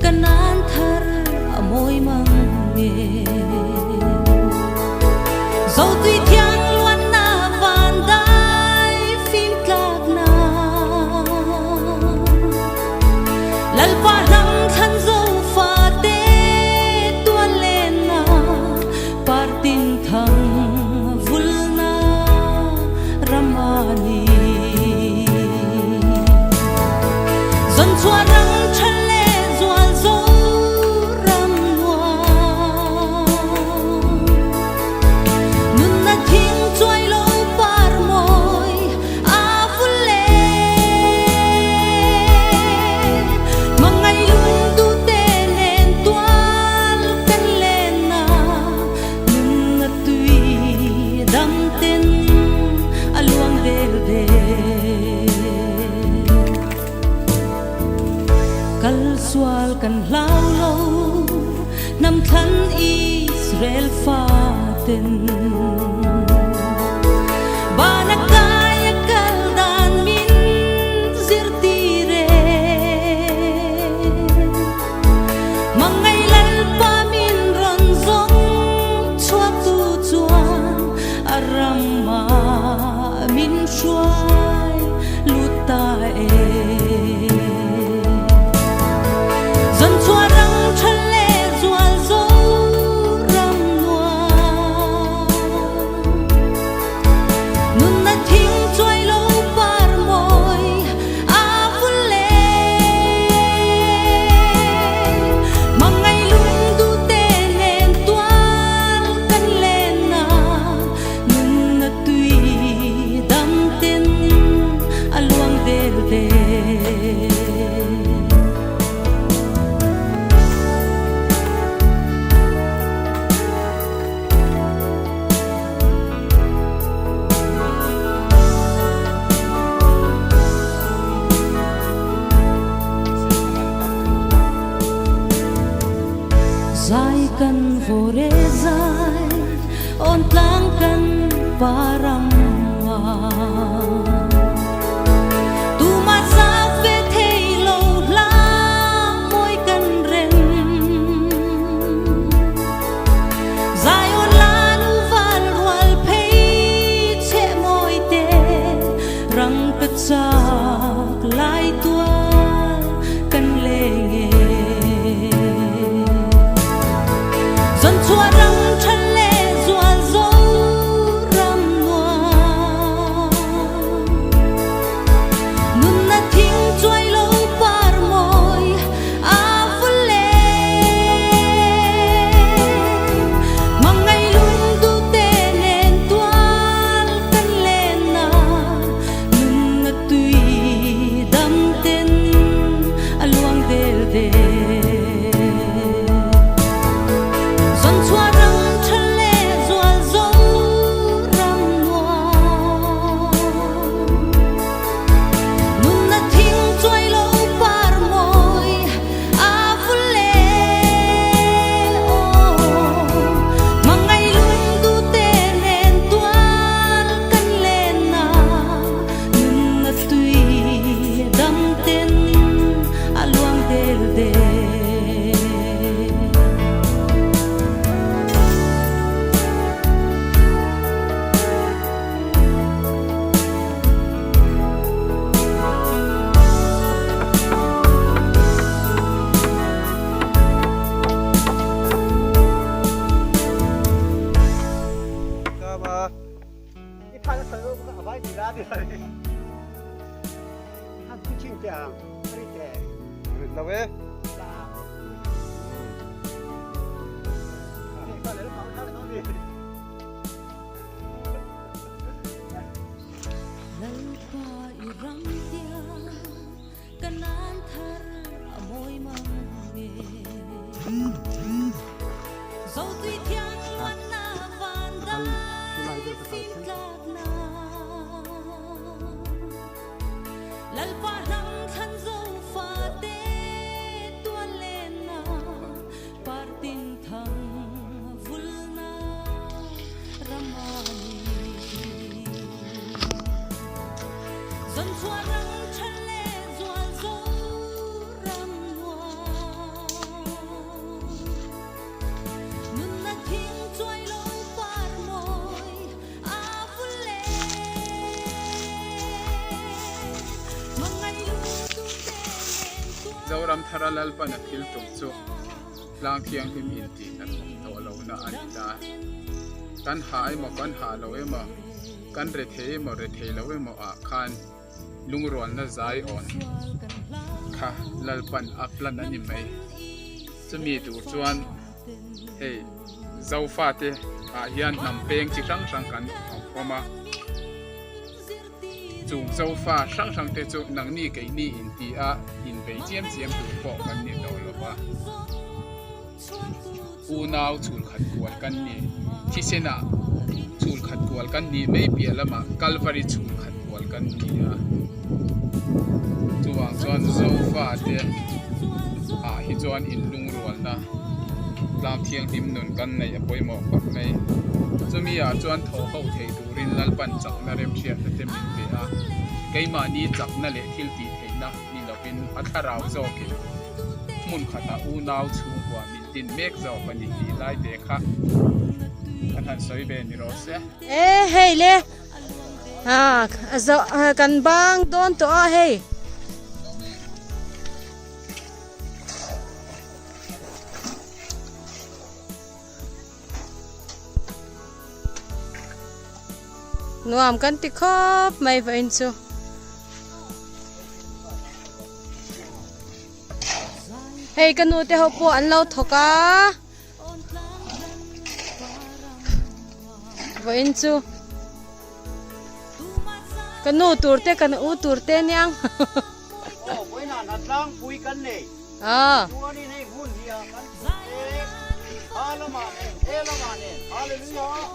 Kanan thar a mawi mang nge. Zotui thiang luanna van dai fim tlakna. Lalpa hnam thlan zofa te tual lenna partin thang vulna ramani. Zawn chhuah ram tha leh zual zo ram nuam. Nunna thing chuai lo par mawi a vul e. Mangai lung duhte nen tual kan len a, nunna tui dam ten a luang del del. Kal sual kan hlau lo, hnam thlan Israel faten. Van a kai a kal dan min zirtir e. Mangai Lalpa min rawn zawng chhuak tu chuan a ram ah min hruai lut ta e. Zawn chhuah ram tha leh zual zo ram nuam. Nunna thing chuai lo par mawi a vul e. Mangai lung duhte nen tual kan len a, nunna tui dam ten a luang del del. Zai kan vawr e zai, awn tlang kan param ah. Tumah zak ve thei lo hla mawi kan rem. Zai awn lan u val rual phei cheh mawi te, rang ka chak lai tual kan leng e. Zawn chhuah ram tha leh zual zo ram nuam. Nunna thing chuai lo par mawi a vul e. Mangai lung duhte nen tual kan len a, nunna tui dam ten a luang del del. Zawn chhuah ram tha leh zual zo ram nuam. Nunna thing chuai lo par mawi a vul e. Aw, mangai lung duhte nen tual kan len a, nunna tui dam ten a luang del del. Lalpa i ram tiang ka nan thar a mawi mang nge. Zotui thiang luanna van dai fim tlakna. Lalpa hnam thlan zofa te tual lenna partin thang vulna ramani. Zawn chhuah ram tha leh zual zo ram nuam. Zoram thara Lalpan a thil tum chu tlang thianghlim intih hnathawk tawh lohna a ni ta. Kan hah emaw kan hah lo emaw, kan rethei emaw rethei lo emaw ah khan lungrualna zai awn kha Lalpan a plan a ni mai. Chumi tur chuan hei Zofate ah hian hnam peng chi hrang hrang kan awm a. Chung zofa hrang hrang te chu nangni keini inti a inbei chiam chiam tur pawh kan ni tawh lo va. Unau chhul khat kual kan ni. Thisen ah chhul khat kual kan nih mai piah lamah Kalvari chhul khat kual kan ni a. Chuvang chuan zofa te ah hi chuan inlungrualna tlang thianghlim nun kan neih a pawimawh khawp mai. Chumi ah chuan thaw ho thei tur. Turin Lalpan chakna remhriatna te min pe a, keimahni chakna leh thil tih theihna ni lovin a thlarau zawkin hmun khatah unau chhungkua min din mek zawk a ni tih lai te kha kan han sawi ve ni rawh se. E hei le a kan bang dawn tawh a hei. Nuam kan ti khawp mai vawiin chu. Hei ka nu te ho pawh an lo thawk a. Vawiin chu ka nu tur te kan u tur te aniang. Aw vawiinah hna tlangpui kan nei. Ah. Chuanin hei hmun hi ah kan hmu te, kha lamah nen, he lamah nen. Hallelujah!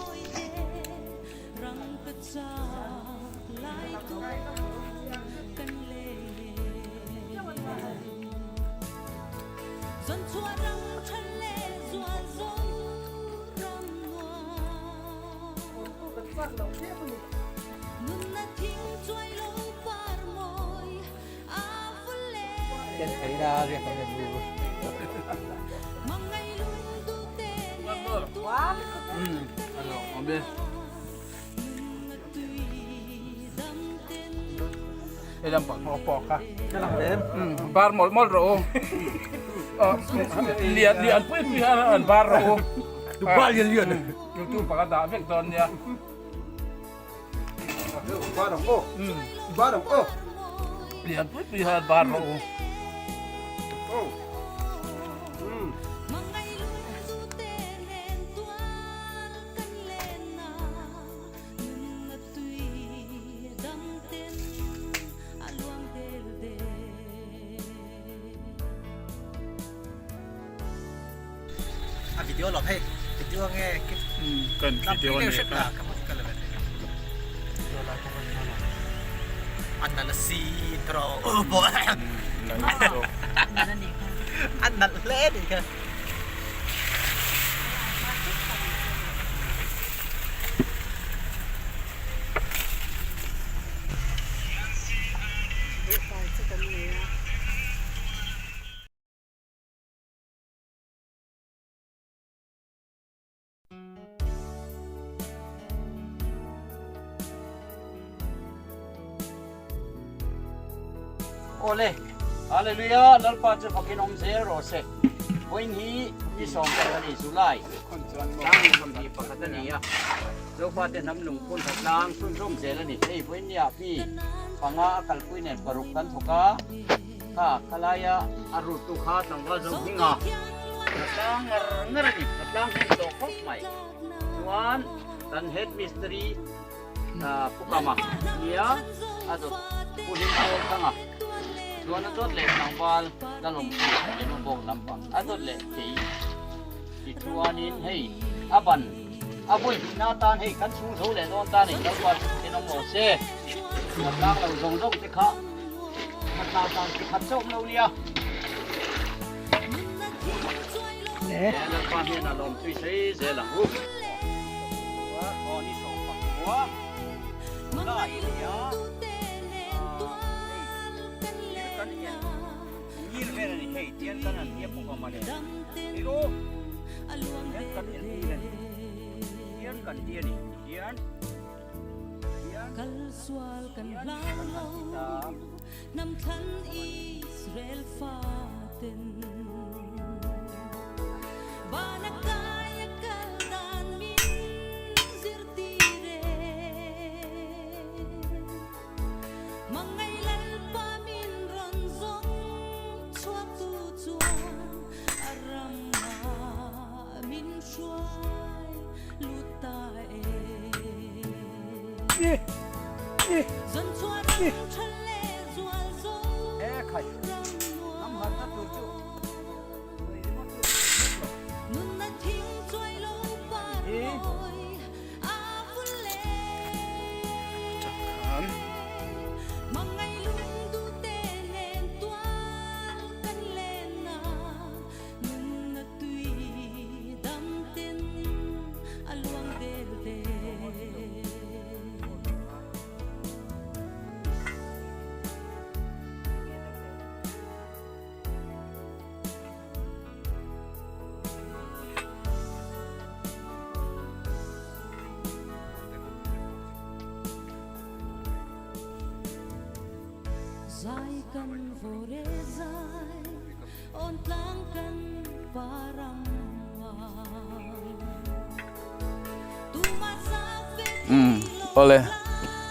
Hei lampang ho pawh kha bar mawlh mawlh rawh u lian lian pui pui hian an bar rawh u lian lian youtube ah ka dah vek dawn nia. Lian pui pui hian bar rawh u. A video lawm hei video nge kan video a ni kha an nalh si tro pawh an nalh hle a nih kha. Awle, Hallelujah, Lalpa chu fakin awm zel rawh se. Vawiin hi ni 11 a ni, July, tlang 21 a ni a. Zofate hnam lungphun tha tlang chhunzawm zel a ni. Hei vawiin nia mi panga a kalpui nen paruk kan thawk a, kha khalaia a ruttu kha tlangval zo hminga tha tlang ngar ngar a ni, tha tlang hnem tawh khawp mai. Chuan kan head mistry Pu Kama nia a dawt Pu Hlimpawl Thanga chuan a dawt leh tlangval Lalawmpu Lenubawk lampang a dawt leh thei. Tichuanin hei a ban a vawi hnihna atan hei kan chhung zo leh dawn ta ni Lalpa chu thin awm rawh se. A tlang lo zawng zawng te kha a tla tan chi khat chauh lo nia. Le Lalpa hnenah lawm tui sei zel ang u. Aw ni 14 lai a ni a. Hei kan en. Ngil vel a ni hei tian kan han tia bawk a mawle iro hian kan en ngil a ni tian kan ti a ni tihian tihian tihian kan han ti ta. Umm awle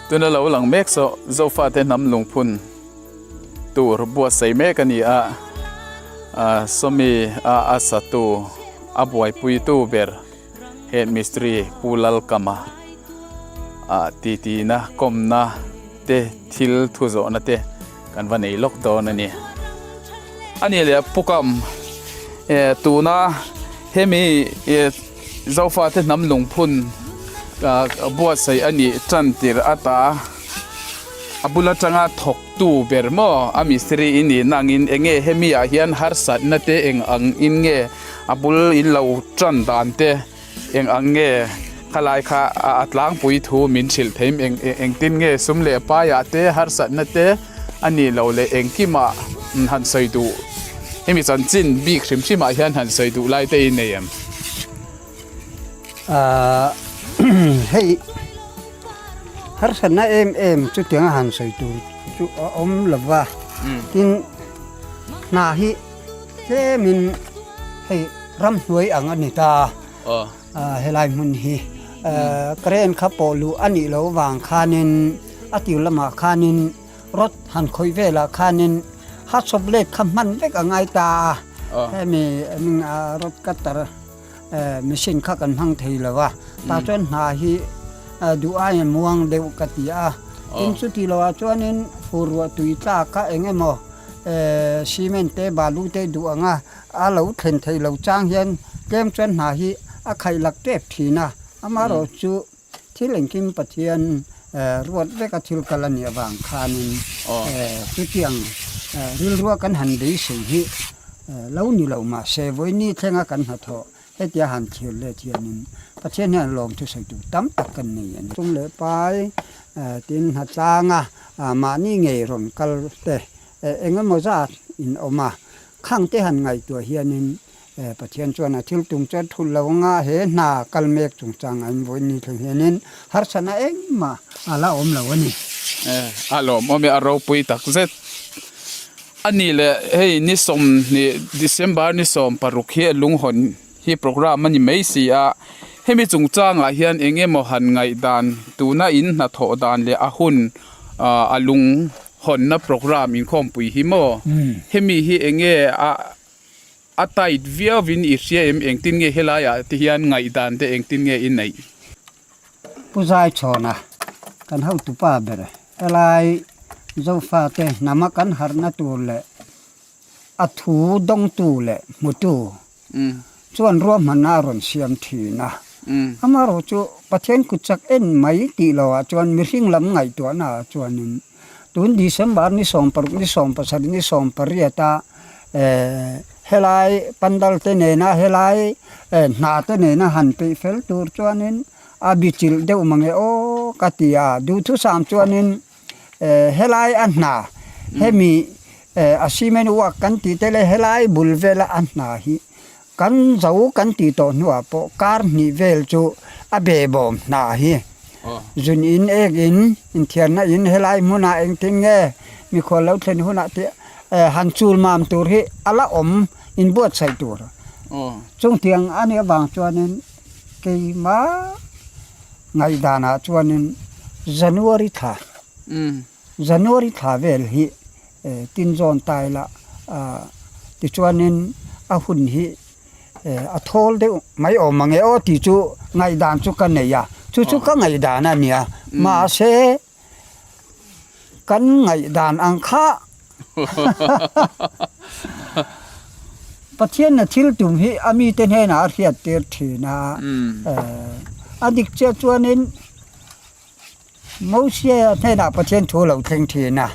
tuna lo lang mek saw Zofate hnam lungphun tur buatsaih mek a ni a ah sawmi a a satu a buaipuitu ber head mistri Pu Lalkama ah titina kawmna te thil thu zawhna te kan va nei lawk dawn a ni. A ni leh Pukam eh tuna hemi eh Zofate hnam lungphun ah buatsaih a nih tan tir ata a bul atanga thawk tu ber maw a mistiri i nih nangin enge hemi ah hian harsatna te eng ang in nge a bul in lo tan dan te Eng ang nge khalai kha a tlangpui thu min hrilh theim eng engtin nge sum leh paiah te harsatna te a nih loh leh engkimah han sawi duh hemi chanchin bik hrim hrimah hian han sawi duh lai te i nei em? Ahh hei harsatna em em chutianga han sawi tur chu a awm lova tin hna hi Tlemin hei ramhnuai ang a ni ta a, helai hmun hi crane kha pawh luh a nih loh vang khanin a tir lamah khanin rod han khawih velah khanin hatsawp let kha hman vek a ngai ta a, hemi rod cutter machine kha kan hmang thei lo a, tah chuan hna hi duh aiin muang deuh ka ti a, tin chuti loah chuanin fur ruah tui tlak kha eng emaw Cement te balu te duh ang a, a lo thlen theih loh chang hian tlem chuan hna hi a khaih lak tep thin a, amaherawh chu thil engkim Pathian ruat veka thil kal a nih avang khanin chutiang rilrua kan han beisei hi lo ni lo mahse vawiini thlenga kan hnathawh Hetia han thlir let hianin Pathian hian lawm thusawi tur tam tak kan nei a ni. Tum leh pai tin hnatlanga mahni ngei rawn kal te eng emaw zat in awm a, khang te han ngaihtuah hianin Pathian chuan a thil tum chuan thulh lo anga he hna kal mek chungchang a invawi ni thleng hianin harsatna engmah a la awm lo a ni. A lawmawm e, a ropui takzet. A ni leh hei ni 20 December ni 16 hi lunghawn hi programme a ni mai si a, hemi chungchangah hian eng emaw han ngaihdan tuna in hnathawh dan leh a hun a lunghawnna programme inkhawmpui hi maw hemi hi eng nge a a tight viauin i hria em engtin nge helaiah te hian ngaihdan te engtin nge i neih? Pu Zaichhawna kan hotupa ber helai Zofate hnama kan harhna tur leh a thu dawngtu leh hmutu chuan ruahmanna a rawn siam thin a. Amaherawh chu Pathian kut chak en mai tih lohah chuan mihring lam ngaihtuahna ah chuanin Tun December ni 16 ni 17 ni 18 a helai pandal te nena helai hna te nena han peih fel tur chuanin a bichilh deuh mange aw ka ti a, duhthusam chuanin helai a hna hemi a cement work kan tih te leh helai bul vela a hna hi Kan zo kan tih tawh hnuah pawh kar hnih vel chu a behbawm hna hi. Zun in ek in, inthiarna in helai hmunah engtin nge mikhual lo thlen hunah tih han chul mam tur hi a la awm inbuatsaih tur. Chungtiang a nih avang chuanin keimah ngaihdanah chuanin January thla, January thla vel hi Tinzawn taila tichuanin a hun hi a thawl deuh mai awm ang e aw tih chu ngaihdan chu ka nei a, chu chu ka ngaihdan a nia. Mahse kan ngaihdan ang kha Pathianna thil tum hi a mite hnenah a hriat tir thin a, a dik chiah chuanin Mosia hnenah Pathian thu a lo thleng thin a,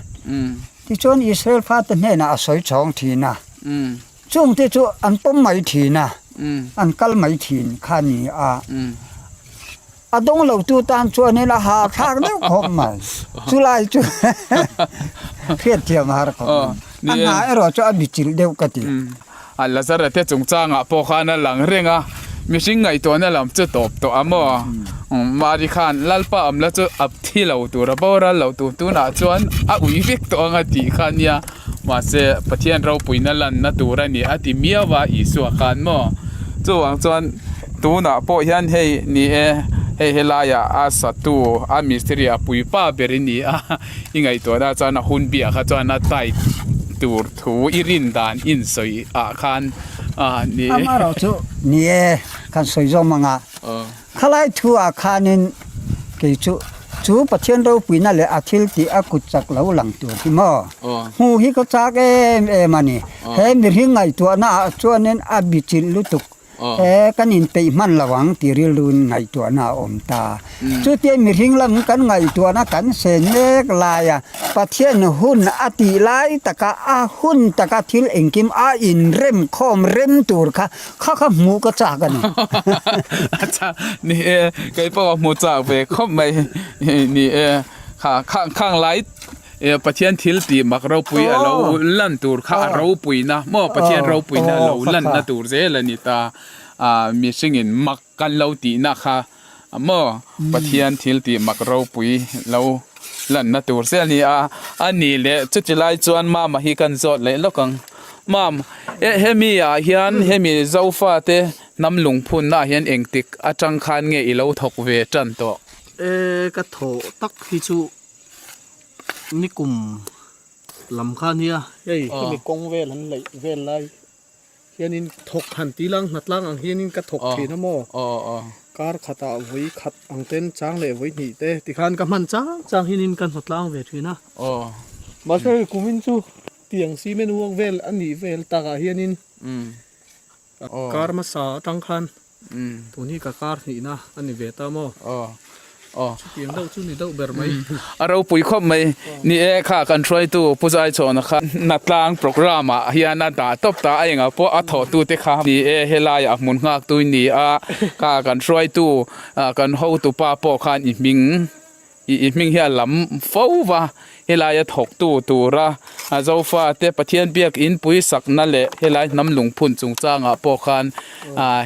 tichuan Israel fate hnenah a sawi chhawng thin a, chungte chu an pawm mai thin a, an kal mai thin kha a ni a. A dawng lotu tan chuanin a hahthlak deuh khawp mai, chulai chu hriatthiam a har khawp mai. A hna erawh chu a bichilh deuh ka ti. A Lazara te chungchangah pawh khan a lang reng a, mihring ngaihtuahna lam chu tawp tawh a maw? Mari khan Lalpa awm la chu a thi lo tur a boral lo tur tunah chuan a ui vek tawh ang a tih kha nia, mahse Pathian ropuina lanna tur a ni a ti miau a Isua khan maw? Chuvang chuan tunah pawh hian hei ni e, hei helaiah a satu a mistiri a puipa ber i ni a, i ngaihtuahna chuan a hun biah kha chuan a tight tur. Thu i rin dan in sawi ah khan a ni e. Amaherawh chu ni e, kan sawi zawm ang a. Khalai thu ah khanin kei chu chu Pathian ropuina leh a thil tih a kut chak lo lang tur hi maw? Hmuh hi ka chak em em a ni. He mihring ngaihtuahna ah chuanin a bichilh lutuk. He kan inpeih hman lo ang tih rilruin ngaihtuahna a awm ta. Chutia mihring lam kan ngaihtuahna kan sen mek laia Pathian hun a tih lai taka a hun taka thil engkim a inrem khawm rem tur kha kha kha hmuh ka chak a ni. Acha ni e, kei pawh a hmu chak ve khawp mai ni e, kha khang lai Pathian thil tih mak ropui a lo lan tur kha a ropuina maw Pathian ropuina a lo lanna tur zel a ni ta a mihringin mak kan lo tihna kha maw Pathian thil tih mak ropui lo lanna tur zel a ni a a ni leh chuti lai chuan mama hi kan zawt leh lawk ang mam hemi ah hian hemi zofa te hnam lungphunna ah hian engtik atang khan nge i lo thawk ve tan tawh. E ka thawh tak hi chu. Nikum lam kha nia hei hemi kawng vel an laih vel lai hianin thawk han ti lang hnatlang ang hianin ka thawk thin a maw kar khatah vawi khat ang ten chang leh vawi hnih te tikhan ka hman chang chang hianin ka hnatlang ve thin a mahse hei kumin chu tiang cement uang vel a nih vel takah hianin kar hmasa atang khan Tun hi ka kar hnihna a ni ve ta maw? Aw aw. Chutiang deuh chu ni deuh ber mai. A ropui khawp mai. Ni e kha kan hruaitu Pu Zaichhawna kha Hnatlang programme ah hian a dah tawp ta a engah pawh a thawhtute kha ni e helaiah hmun nghaktu i ni a kha kan hruaitu kan hotupa pawh khan i hming I hming hi a lam fo va, helaia thawktu tura Zofate Pathian biak inpui sakna leh helai hnam lungphun chungchangah pawh khan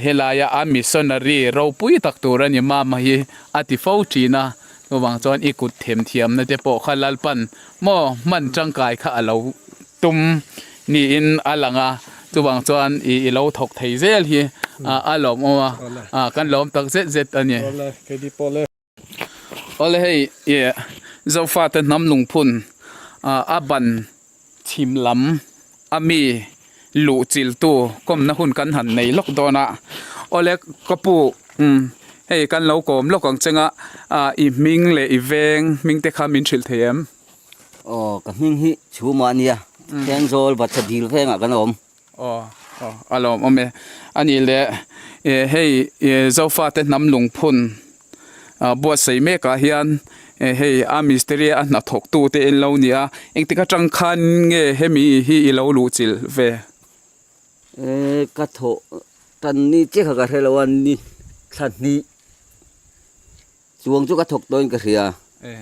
helaia a missionary ropui tak tur a ni mama hi a ti fo thin a, chuvang chuan i kut themthiamna te pawh kha Lalpan maw hman tangkai kha a lo tum niin a lang a, chuvang chuan i lo thawk thei zel hi a lawmawm a, kan lawm tak zet zet a ni. Awle hei ih Zofate hnam lungphun ah a ban chhim lam a mi luh chiltu kawmna hun kan han nei lawk dawn a awle ka pu umm hei kan lo kawm lawk ang cheng a ah i hming leh i veng hming te kha min hrilh thei em? Aw ka hming hi Chhuma a nia Thenzawl Vatsa dil vengah kan awm. Aw aw a lawmawm e. A nih leh eh hei eh Zofate hnam lungphun ah buatsaih mekah hian eh hei a mistiri a hnathawktu te in lo ni a, engtik atang khan nge hemi hi i lo luh chilh ve? Eh ka thawh tan ni chiah kha ka hre lo a, ni thla hnih Chuang chu ka thawk tawhin ka hria. E,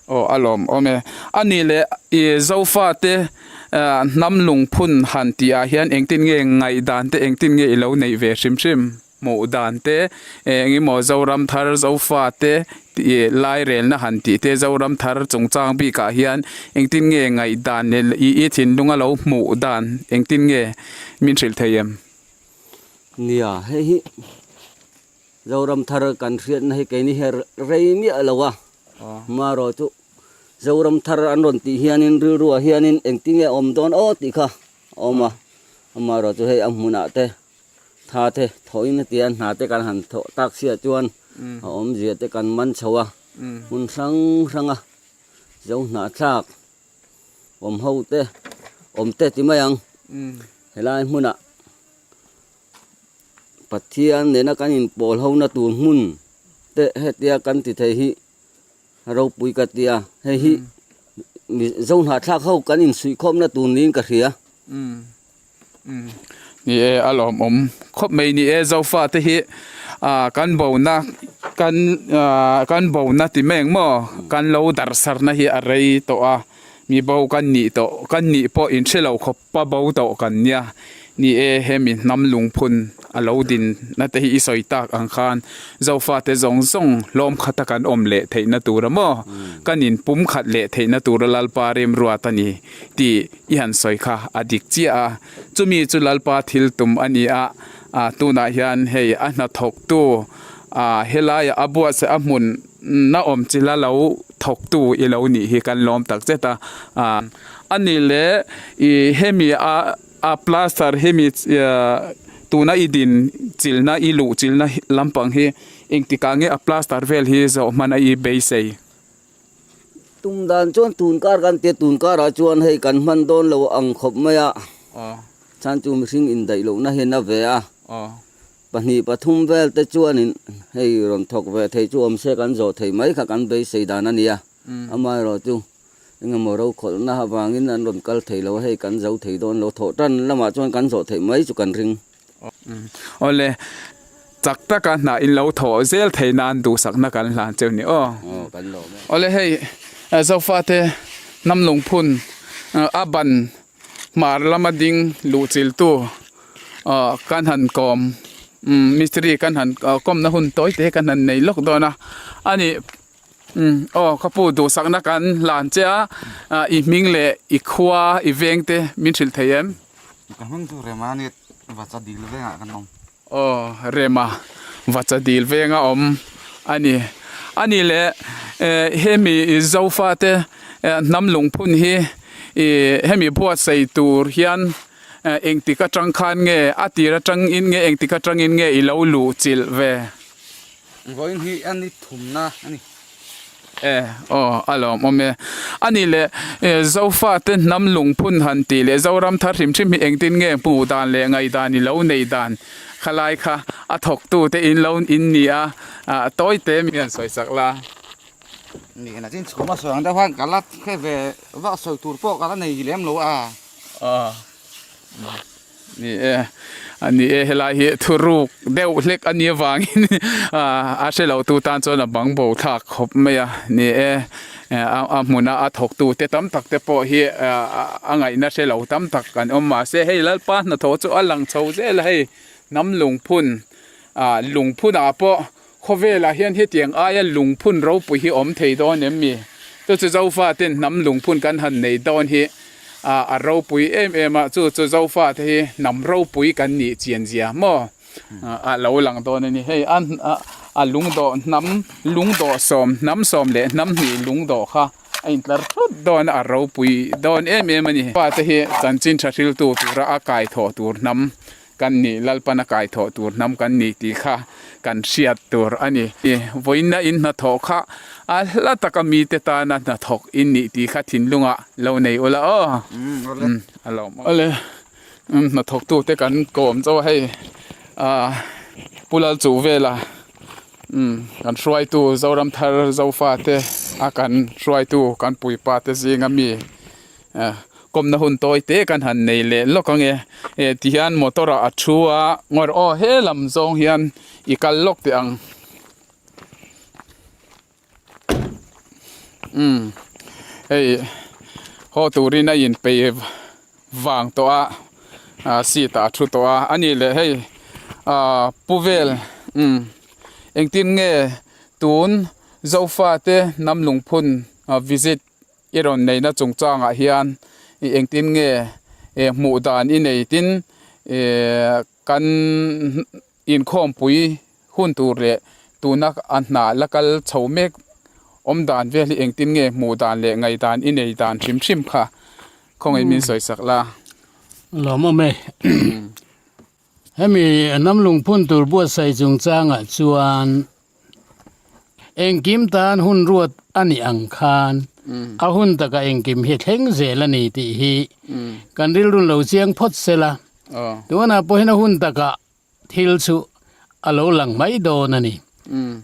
aw a lawm awm e. A nih leh i Zofate hnam lungphun han tih ah hian engtin nge ngaihdan te engtin nge i lo neih ve hrim hrim? Hmuh dan te eng emaw Zoram thar Zofate tih lairelna han tih te Zoram thar chungchang bik ah hian engtin nge ngaihdan leh i thinlunga lo hmuh dan engtin nge min hrilh thei em? Nia, hei hi Zoram thar kan hriatna hi keini hi rei miah lo a, hmarawh chu Zoram thar an rawn tih hianin rilruah hianin engtin nge a awm dawn aw tih kha a awm a, amaherawh chu hei a hmunah te Tha te thawhin a tia hna te kan han thawh tak siah chuan a awmzia te kan man chho a, hmun hrang hranga zo hnahthlak awm ho te awm te ti mai ang. Helai hmunah Pathian nena kan inpawl hona tur hmun te hetia kan ti thei hi ropui ka ti a, hei hi zo hnahthlak ho kan insuihkhawmna tur niin ka hria. Ni e, a lawmawm khawp mai ni e, Zofa te hi ah kan bona kan ah kan bona ti mai ang maw kan lo darsarna hi a rei tawh a, mi bo kan nih tawh kan nih pawh inhre lo khawp. Pa bo tawh kan nia. Ni e, hemi hnam lungphun a lo din na te hi i sawi tak ang khan Zofate zawng zawng hlawm khata kan awm leh theihna tura maw? Kan in pum khat leh theihna tura Lalpa remruat a ni tih i han sawi kha a dik chiah a. Chumi chu Lalpa thil tum a ni a, tunah hian hei a hnathawktu helaiah a buatsaih a hmun na awm chila lo thawktu i lo nih hi kan lawm tak zet a. A nih leh i hemi a a plaster hemi tuna i din chilhna i luh chilhna lampang hi engtikah nge a plaster vel hi zawh hman a i beisei? Tum dan chuan tun kar kan tia tun karah chuan hei kan hman dawn lo ang khawp mai a, chhan chu mihring indaih lohna hian a ve a. Pahnih pathum vel te chuanin hei rawn thawk ve thei chu awm se kan zawh thei mai kha kan beisei dan a nia. Amaherawh chu engemaw rokhawlhna avangin an rawn kal thei lo a, hei kan zo thei dawn lo thawh tan lamah chuan kan zawh theih mai chu kan ring. Awle, chak taka hna in lo thawh zel thei nan duhsakna kan hlan cheu ni aw. Aw, kan lawm e. Awle hei Zofate hnam lungphun a ban Hmar lama ding luhchiltu kan han kawm mistiri kan han kawmna hun tawi te kan han nei lawk dawn a ani aw ka pu duhsakna kan hlan che a i hming leh i khua i veng te min hrilh thei em? Ka hming chu Rema ania Vacha dil vengah kan awm. Aw Rema Vacha dil venga awm a ni. A ni leh hemi Zofate hnam lungphun hi hemi buatsaih tur hian engtik atang khan nge a tir atangin nge engtik atangin nge i lo luh chilh ve? Vawiin hi a ni thumna a ni. E, aw, a lawmawm e. A nih leh, Zofate hnam lungphun han tih leh Zoram thar hrim hrim hi engtin nge hmuh dan leh ngaihdan i lo nei dan khalai kha a thawktute in lo in ni a, tawi te mi han sawi sak la. Ni, nachin chhum a sawi ang deuh khan ka la hre ve vak sawi tur pawh ka la nei lem lo a. Aw. Ni e, a ni e helai hi thuruk deuh hlek a nih avangin a hre lo tu tan chuan a bang bo thlak khawp mai a ni e a hmuna a thawk tu te tam tak te pawh hi a ngaihna hre lo tam tak an awm mahse hei Lalpa hnathawh chu a lang chho zel a hei hnam lungphun ah lungphun ah pawh khawvelah hian hetiang aia lungphun ropui hi awm thei dawn em mi? Chu chu Zofa ten hnam lungphun kan han nei dawn hi a ropui em em a, chu chu Zofa te hi hnam ropui kan nih chian zia maw a lo lang dawn a ni. Hei a a lungdawh hnam lungdawh sawm hnam sawm leh hnam hnih lungdawh kha a intlar thut dawn a, a ropui dawn em em a ni. Zofa te hi chanchin tha hriltu tura a kaithawh tur hnam Kan nih Lalpana kaithawh tur hnam kan ni tih kha kan hriat tur a ni. Vawiinna in hnathawh kha a hla taka mite tana hnathawk in nih tih kha thinlungah lo nei ula aw. A lawm awle. Hnathawktute kan kawm chauh a hei Pu Lalchuh vela kan hruaitu Zoramthar Zofate a kan hruaitu kan puipa te zinga mi Kawmna hun tawi te kan han nei leh lawk ang e. Eh ti hian motor ah a thu a, ngawr aw he lam zawng hian i kal lawk teh ang. Umm hei haw turin a inpeih vang tawh a, ah seat ah a thu tawh a, a nih leh hei ah pu vel umm engtin nge tun Zofa te hnam lungphun visit I rawn neihna chungchangah hian i engtin nge hmuh dan i nei tin kan inkhawmpui hun tur leh tuna a hna la kal chho mek awm dan vel hi engtin nge hmuh dan leh ngaih dan i nei dan hrim hrim kha khawngaih min sawi sak la. Lawm awm e. Hemi hnam lungphun tur buatsaih chungchangah chuan engkim tan hun ruat a nih ang khan a hun takah engkim hi thleng zel a ni tih hi kan rilrun lo chiang phawt sela. Tunah pawhin a hun takah thil chu a lo lang mai dawn a ni.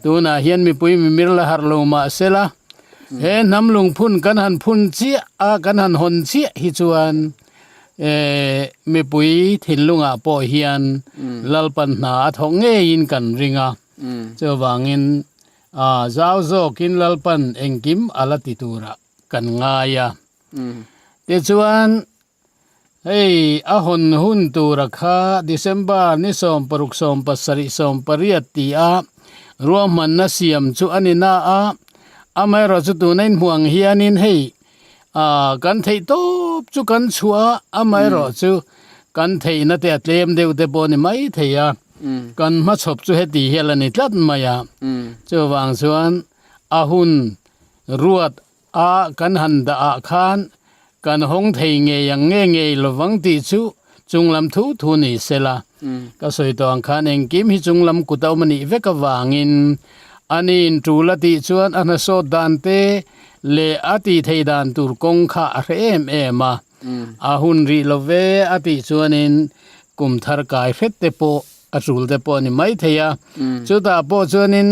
Tunah hian mipui mimir la harh lo mah sela, he hnam lungphun kan han phun chiah a, kan han hawn chiah hi chuan mipui thinlungah pawh hian Lalpan hna a thawk ngeiin kan ring a. Chuvangin zau zawkin Lalpan engkim a la ti turah kan ngai a. Tichuan Hei a hawn hun tura kha December ni 16 17 18 ti a ruahmanna siam chu a ni na a, amaherawh chu tuna inhmuh ang hianin hei kan theih tawp chu kan chhuah a, amaherawh chu kan theihna te a tlem deuh te pawh a ni mai thei a, kan hmachhawp chu heti hial a ni tlat mai a, chuvang chuan a hun ruat A kan han dah ah khan kan hawng thei ngei ang nge ngei lovang tih chu chunglam thu thu ni sela. Ka sawi tawh ang khan engkim hi chunglam kut a awm a nih vek avangin a niin tul a tih chuan a hnasawt dan te leh a tih theih dan tur kawng kha a hre em em a. A hun rih lo ve a tih chuanin kum thar kai hret te pawh a tul te pawh a ni maithei a. Chutah pawh chuanin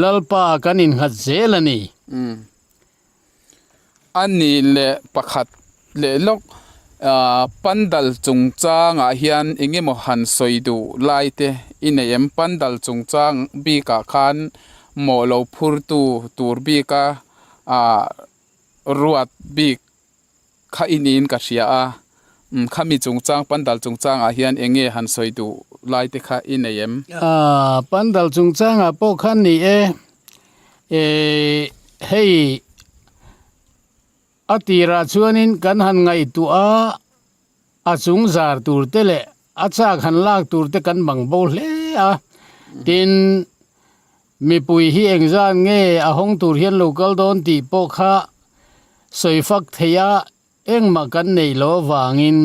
Lalpa kan innghat zel a ni. Umm. A nih leh pakhat leh lawk pandal chungchangah hian eng emaw han sawi duh lai te i nei em? Pandal chungchang bikah khan mawh lo phurtu tur bika ruat bik Kha i niin ka hria a, umm khami chungchang pandal chungchangah hian eng nge han sawi duh lai te kha i nei em? Aaa pandal chungchangah pawh khan ni e, eh hei a tirah chuanin kan han ngaihtuah a, a chung zar tur te leh a chak han lak tur te kan bang bo hle a, tin mipui hi engzat nge a hawng tur hian lo kal dawn tih pawh kha Sawi fak theih a, engmah kan neih loh avangin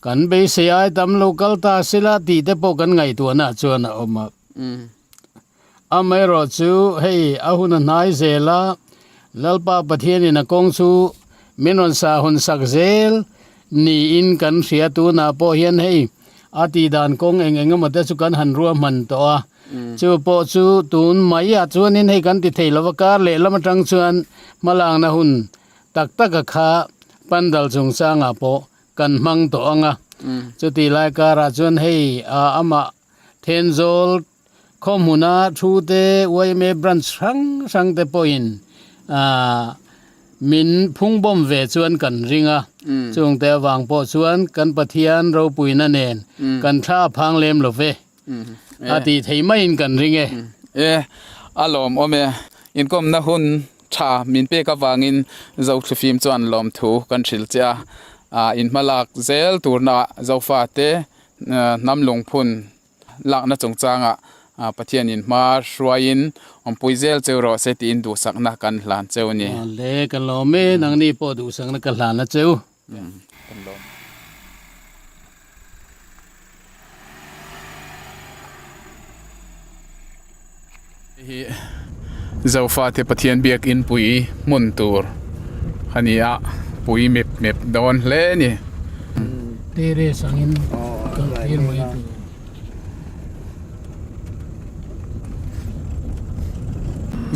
kan beisei ai tam lo kal ta sela tih te pawh kan ngaihtuahna chuan a awm a. Amaherawh chu hei a hun a hnai zel a, Lalpa Pathianin a kawng chu min rawn sah hawn sak zel niin kan hria tunah pawh hian hei a tih dan kawng eng eng emaw te chu kan han ruahman tawh a. Chu pawh chu tun mai ah chuanin hei kan ti thei lova kar lehlam atang chuan hmalakna hun tak tak a kha pandal chungchangah pawh kan hmang tawh ang a. Chutih lai karah chuan hei amah Thenzawl khawhmuna thu te yma branch hrang hrang te pawhin min phungbawm ve chuan kan ring a. Chungte avang pawh chuan kan Pathian ropuina nen kan thla a phang lem lo ve. A tih theih maiin kan ring e. E, a lawmawm e. Inkawmna hun tha min pek avangin Zothlifim chuan lawmthu kan hrilh che a. In hmalak zel turna Zofate hnam lungphun lakna chungchangah Pathianin hma hruaiin awmpui zel cheu rawh se tiin duhsakna kan hlan cheu a ni. Le, ka lawm e. Nangni pawh duhsakna ka hlan a cheu. Kan lawm. Hei hi Zofate Pathian biakin pui hmun tur a ni a, pui mep mep dawn hle a ni. Terrace angin kal tir mai tur.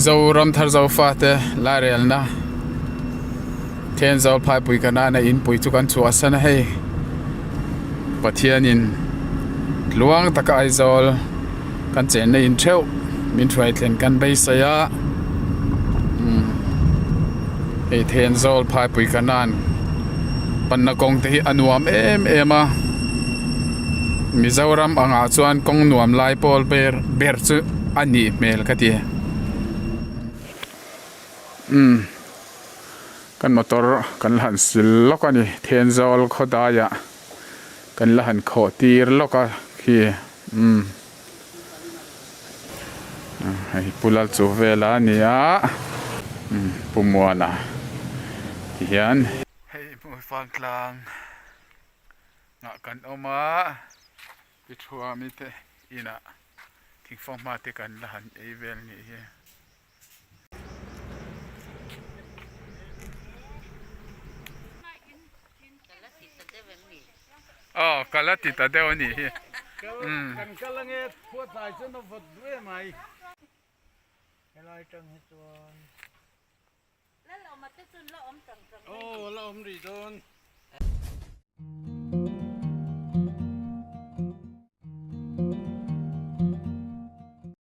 Zoram thar Zofate lairelna Thenzawl phaipui ka nana inpui chu kan chhuahsan a hei Pathianin tluang taka Aizawl kan chenna in theuh min hruai thlen kan beisei a umm hei Thenzawl phaipui ka nan panna kawng te hi a nuam em em a Mizoram angah chuan kawng nuam lai pawl ber ber chu a nih hmel ka ti umm. Kan motor kan la han sil lawk a ni, Thenzawl khawdaiah kan la han khawh tir lawk a khi umm hei Pu Lalchu vela a ni a umm Pu Muana ti hian. Hei hmuh fang tlang ah kan awm a. Pi Thuami te inah thingfanghma te kan la han ei vel nih hi. Aw ka la ti ta deuh a nih hi. Kan kal ange khuatlai chuan a vawt duh em ai. Helai tang hi chuan. Aw la awm rih dawn.